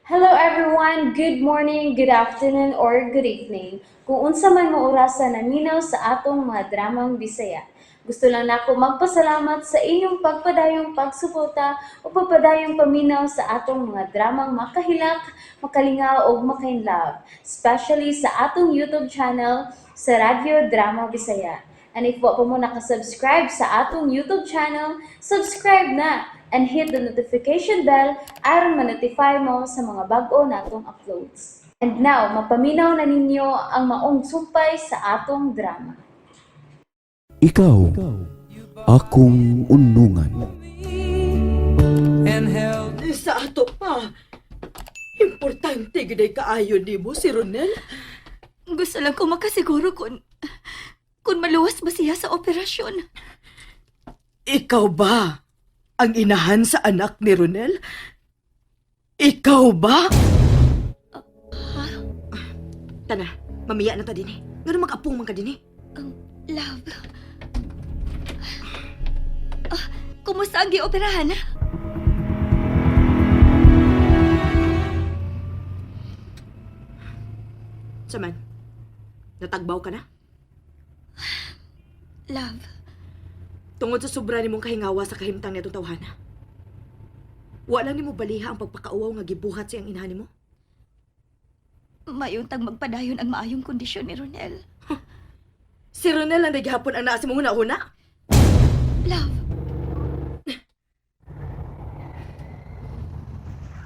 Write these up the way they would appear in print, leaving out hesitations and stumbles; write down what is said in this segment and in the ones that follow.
Hello everyone! Good morning, good afternoon, or good evening. Kung unsa man mo orasa naminaw sa atong mga dramang Bisaya. Gusto lang nako magpasalamat sa inyong pagpadayong pagsuporta o pagpadayong paminaw sa atong mga dramang makahilak, makalingaw ug makainlove, especially sa atong YouTube channel sa Radyo Drama Bisaya. And if wa pa mo nakasubscribe sa atong YouTube channel, subscribe na and hit the notification bell aron ma-notify mo sa mga bag-o natong uploads. And now, mapaminaw na ninyo ang maong sumpay sa atong drama. Ikaw, akong unungan. Sa ato pa. Importante gyud ay kaayo nimo si Ronel. Gusto lang ko makasiguro kung maluwas ba siya sa operasyon. Ikaw ba ang inahan sa anak ni Ronel? Ikaw ba? Tana, mamiya na ta dinhi. Ngano mag-apong man ka dinhi? Love. Ah, kumusta ang gioperahan? Saman, natagbaw ka na? Love, Tungod sa sobra nimong kahingawa sa kahimtang nitong tawhana. Wala nimo baliha ang pagpakauwaw nga gibuhat siyang inahan nimo? mayuntag magpadayon ang maayong kondisyon ni Ronel. Si Ronel ang naghapon ang naa sa mong huna-huna? Love.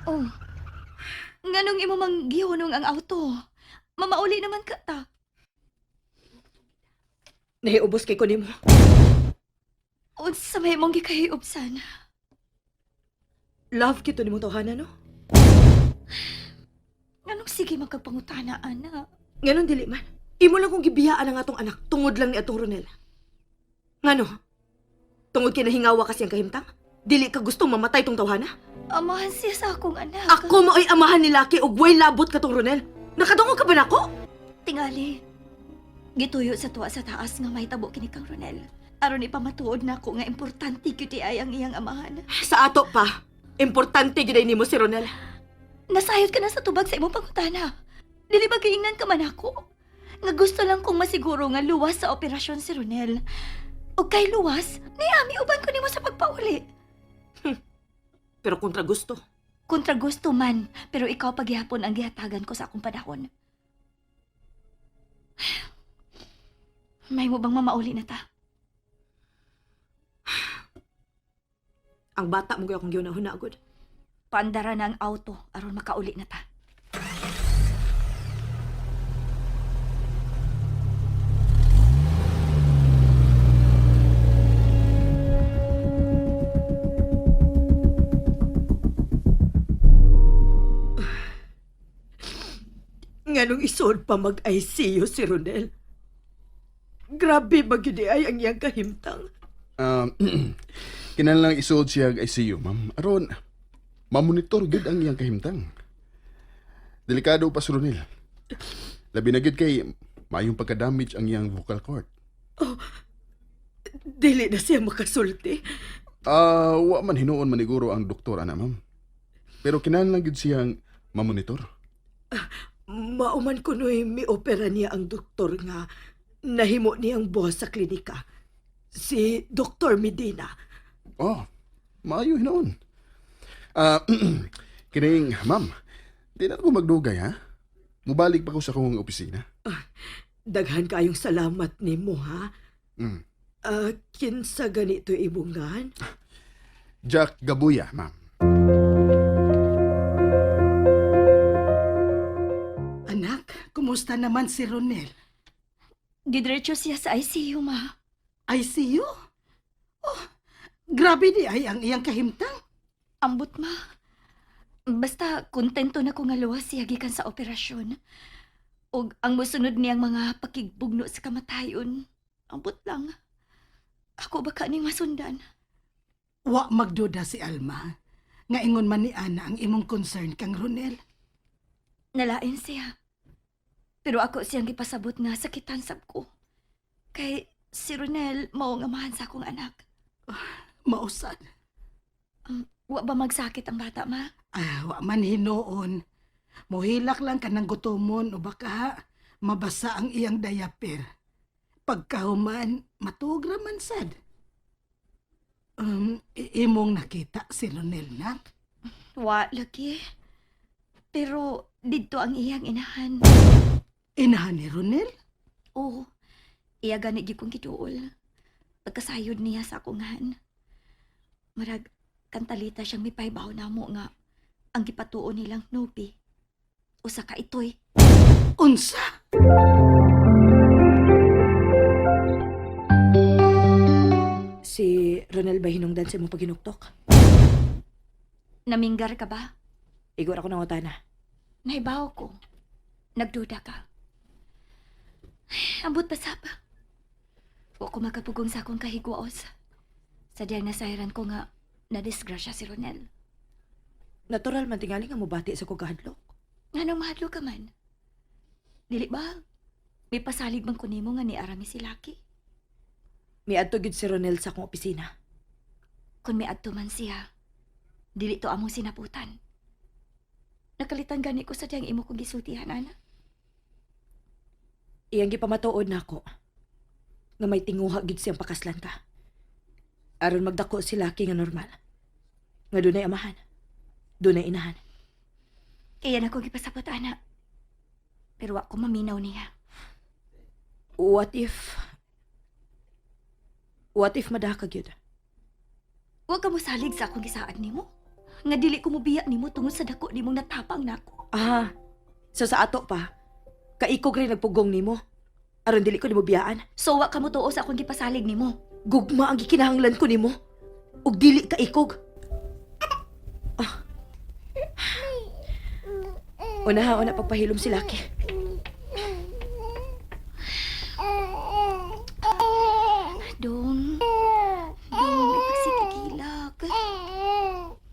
Oh. Nganong imo mang gihunong ang auto? Mamauli naman ka ta. Nahiubos kay ko nimo. Unsa may imong gikahiubsan? Love kito nimong tawhana, no? Nganong sige magkapangutana, ana? Nganon dili man. Imo lang kung gibiyaan ang atong anak tungod lang ni atong Ronel. Ngano? Tungod kay nahingawa kasi ang kahimtang? Dili ka gustong mamatay tong tawhana? Amahan siya sa akong anak. Ako mao'y amahan ni Laki ug way labot ka tong Ronel. Nakadungog ka ba nako? Tingali. Gituyo sa tuwa sa taas nga mahitabo kini kang Ronel. Aron ipamatuod nako nga importante gyud ay ang iyang amahan. Sa ato pa, importante gid ay nimo si Ronel. Nasayod ka na sa tubag sa imong pangutana. Dili ba giingnan ka man ako? Nga gusto lang kong masiguro nga luwas sa operasyon si Ronel. O kay luwas, niami uban ko nimo sa pagpauli. Pero kontra gusto. Kontra gusto man, pero ikaw paghihapon ang gihatagan ko sa akong panahon. May mo bang mamauli na ta? Ang bata mo gyud akong gihuna-huna gud. Paandara na ang auto aron makauli na ta. Nganong isuod pa mag-ICU si Ronel? Grabe ba gyud ay ang iyang kahimtang? Kinahanglan isuod siya og ICU, ma'am. Aron mamonitor gyud ang iyang kahimtang. Delikado pa si Ronel. Labi na gyud kay maayong pagka-damage ang iyang vocal cord. Dili na siya makasulti. Ah, wa man hinuon maniguro ang doktor ana, ma'am. Pero kinahanglan gyud siyang mamonitor. Mauman kuno'y mi-opera niya ang doktor nga nahimo niyang boss sa klinika. Si Dr. Medina. Oh, maayo hinuon. Ah, kining, ma'am, di na ko magdugay, ha? Mubalik pa ko sa akong opisina. Daghan kayong salamat nimo ha. Ah, kinsa ganito imong? Jack Gabuya, ma'am. Anak, kumusta naman si Ronel? Gidiretso siya sa ICU, ma. ICU? Oh, grabe di ay ang iyang kahimtang. Ambot, ma. Basta kontento na ko nga luwas siya gikan sa operasyon. Og ang mosunod niyang mga pakigbugno sa kamatayon. Ambot lang. Ako ba kaning masundan? Wa magduda si Alma. Nga ingon man ni Ana ang imong concern kang Ronel. Nalain siya. Pero ako siyang gipasabot nga sakitan sab ko. Kay si Ronel mao ang amahan sa akong anak. Mausad. Wa ba magsakit ang bata, ma? Ah, wa man hinuon. Muhilak lang kanang gutomon o baka mabasa ang iyang diaper. Pagkahuman, matuog ra man sad. Imong nakita si Ronel, nak? Wa lagi. Pero didto ang iyang inahan. Inahan ni Ronel? Oo. Iya gani gyud kong giduol. Pagkasayod niya sa akong han. Marag kantalita siyang mipaybaw namo nga ang gipatuo nilang Nobi. Usa ka itoy. Unsa? Si Ronel ba hinungdan sa imong paghinuktok? Naminggar ka ba? Igor ako ng utana. Nahibaw ko. Nagduda ka. Ay, ambot pa sab. Wa ko makapugong sa akong kahigwaos. Sa diyang nasayran ko nga nadisgrasya si Ronel. Natural man tingali nga mobati sa kog kahadlok. Nganong mahadlo ka man? Dili ba? May pasalig man ko nimo nga ni Arami si Lucky. Miadto gyud si Ronel sa akong opisina. Kung may adto man siya, dili to among sinaputan. Nakalitan gani ko sa diyang imo kong gisultihan, ana. Iyang gipamatuod nako nga may tinguha gyud siyang pakaslan ka. Aron magdako si Lucky nga normal. Nga dunay amahan. Dunay inahan. Kaya na ko gipasabot, ana. Pero wa ko maminaw niya. What if madaha ka gyud? Wa ka mosalig sa akong gisaad nimo. Nga dili ko mobiya nimo tungod sa dako nimong natapang nako. Ah, so sa ato pa, kaikog rin nagpugong nimo. Aron dili ko nimo biyaan. So wa ka mo tuo sa akong gipasalig nimo. Gugma ang gikinahanglan ko nimo. Ug dili ka ikog. Ah. Una ha, una pagpahilom si Lucky. Dong, dong, may pagsikigilak.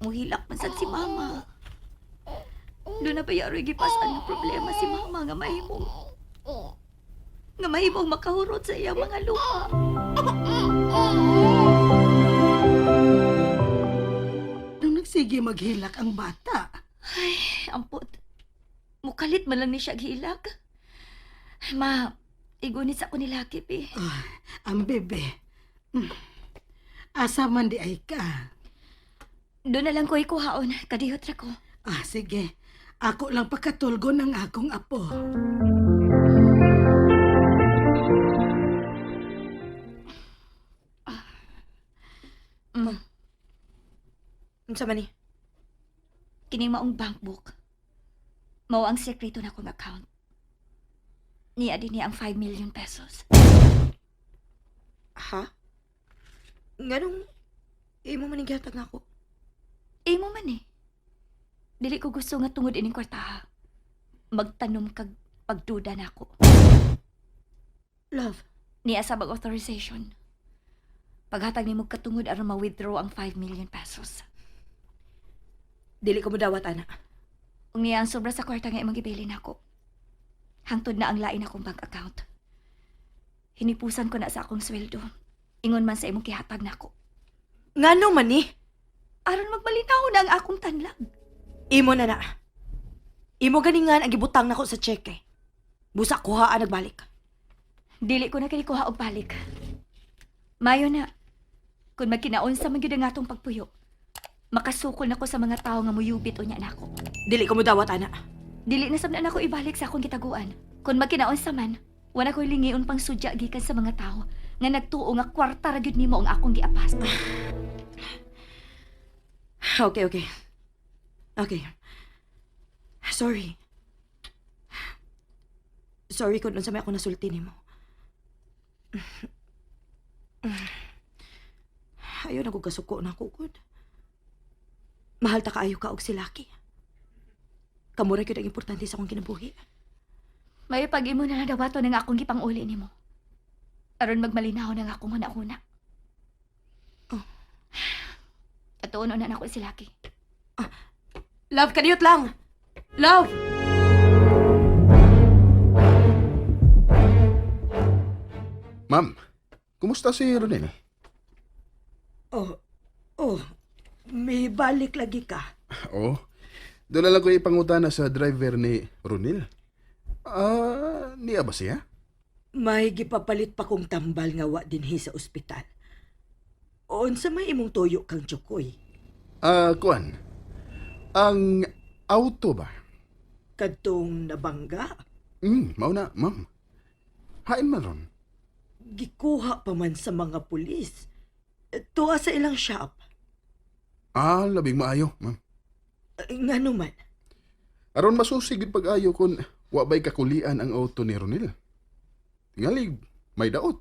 Muhilak man sad si mama. Doon na ba yaroy gipasan ng problema si mama nga mahimong makahurot sa iyang mga luha. Nung nagsige maghilak ang bata. Ay, ampot. Mukalit man lang ni siya gilak. Ma, igunit sa ako ni Lucky, pi. Ah, ang bebe. Asa man di ay ka. Doon na lang ko ikuhaon. Kadihot ra ko. Ah, sige. Ako lang pakatulgo ng akong apo. Unsa man ni? Kining maong bank book. Mao ang sekreto na akong account. Niya din niya ang 5 million pesos. Ha? Nganong imo man ning gihatag nako? Imo man eh. Dili ko gusto nga tungod ining kwartaha. Magtanom kag pagduda nako. Love, Niya sa bag authorization. Paghatag nimo katungod aron ma-withdraw ang 5 million pesos. dili ko modawat ana. Ug niya ang sobra sa kwarta nga imong gibili nako. Hangtod na ang lain akong bank account. Hinipusan ko na sa akong sweldo. Ingon man sa imong gihatag nako. Ngano man ni? Aron magmalinaw na ang akong tanlag. Imo na na. Imo ganingan ang gibutang nako sa cheque. Busa kuhaan nagbalik. Dili ko na kini kuha og balik. Mayo na. Kung magkinaon sa man gyud ang atong pagpuyo, makasukol na ko sa mga tawo nga muyubit unya nako. Dili ko modawat ana. Dili na sab na nako ibalik sa akong gitaguan. Kung magkinaon sa man, wala ko'y lingion pang sudya gikan sa mga tawo nga nagtuo nga kwarta ra gyud nimo ang akong giapas. Okay, okay. Okay. Sorry. Sorry kung unsa may ako nasulti nimo. Ayo na kasuko na ako gud. Mahal ta kaayo ka og si Lucky. Kamura gyud ang importante sa akong kinabuhi. May pag-imo na nadawato ng akong gipanguli nimo. Aron magmalinaw ng akong huna-huna. Oh. Atuon na nako si Lucky. Love, kaniyot lang. Love! Ma'am, kumusta si Ronel? Oh, oh, may balik lagi ka. Oo. Doon na lang ko ipangutana sa driver ni Ronil. Ah, niya ba siya? May gipapalit pa kong tambal nga wa dinhi sa ospital. Unsa may imong tuyo kang Jokoy? Ah, kuan. Ang auto ba? Kadtong nabangga, Mao na, ma'am. Hain man ron. gikuha pa man sa mga pulis. Tuwa sa ilang shop. Ah, labing maayo, ma'am. Ngano man? Aron masusi gid pag-ayo kun wa bay kakulian ang auto ni Ronil. Tingali may daot.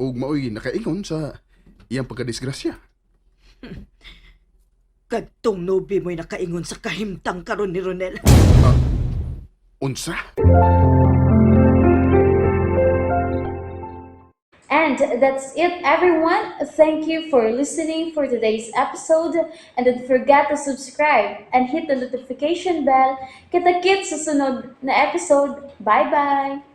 Ug maoy nakaingon sa iyang pagkadisgrasya. Kadtong nobi mo'y nakaingon sa kahimtang karon ni Ronel. Unsa? And that's it, everyone. Thank you for listening for today's episode. And don't forget to subscribe and hit the notification bell. Kita-kits sa sunod na episode. Bye-bye!